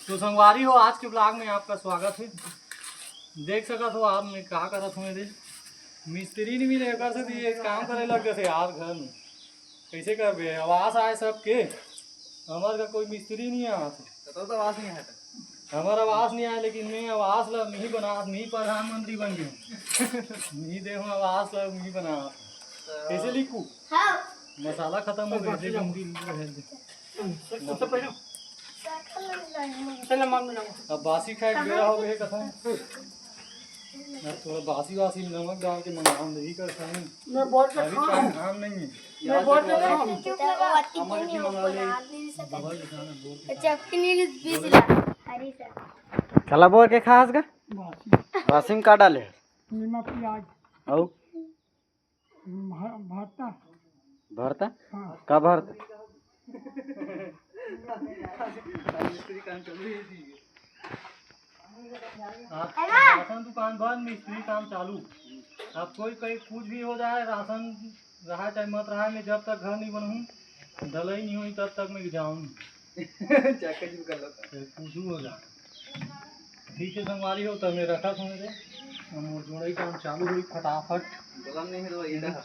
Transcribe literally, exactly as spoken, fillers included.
तो संगवारी हो, आज के vlog में आपका स्वागत है। देख सकत हो आप, मैं का करत हूँ, एदे मिस्त्री नहीं मिले, एकर से ये काम करे लग गए यार घर में। कैसे करबे? आवास आए सबके, हमार का कोई मिस्त्री नहीं आया। तो, तो आवास नहीं आया था। हमार आवास नहीं आया, लेकिन मैं आवास ला नहीं बना, नहीं प्रधानमंत्री बन गया। नहीं दे हम आवास ला नहीं बना। कैसे लिखू? हाँ। मसाला खत्म हो गया, दे गंदी। अब बासी खाए के बेरा हो गए कथा। अब थोड़ा बासी वासी नमक डाल के मंगाऊं, यही कर खाऊं। मैं बोल के अभी खाऊं। टाइम खान नहीं है। मैं बोल के खाऊं। चुप लगा। अमर की मंगा ले। डबल दिखाना, बोल के खा। चक्की नहीं, बीस ला। हरी सर। कला बोल के खास का? बासी। बासी में का डाले? नीमक, प्याज। अउ? भ-, भरता। भरता? हाँ। का भरता? आप राशन दुकान बंद, मिस्त्री काम चालू। अब कोई, कोई कुछ भी हो जाए, राशन रहा चाहे मत रहा, मैं जब तक घर नहीं बनूँ, ढलई नहीं हुई, तब तक मैं जाऊँ। चाहे कुछ भी कर लो। चाहे कुछ भी हो जाए। ठीक है संगवारी हो, तो मैं रखा था मेरे, हम जोड़ई काम चालू हुई फटाफट। गलम नहीं है तो ईंटा।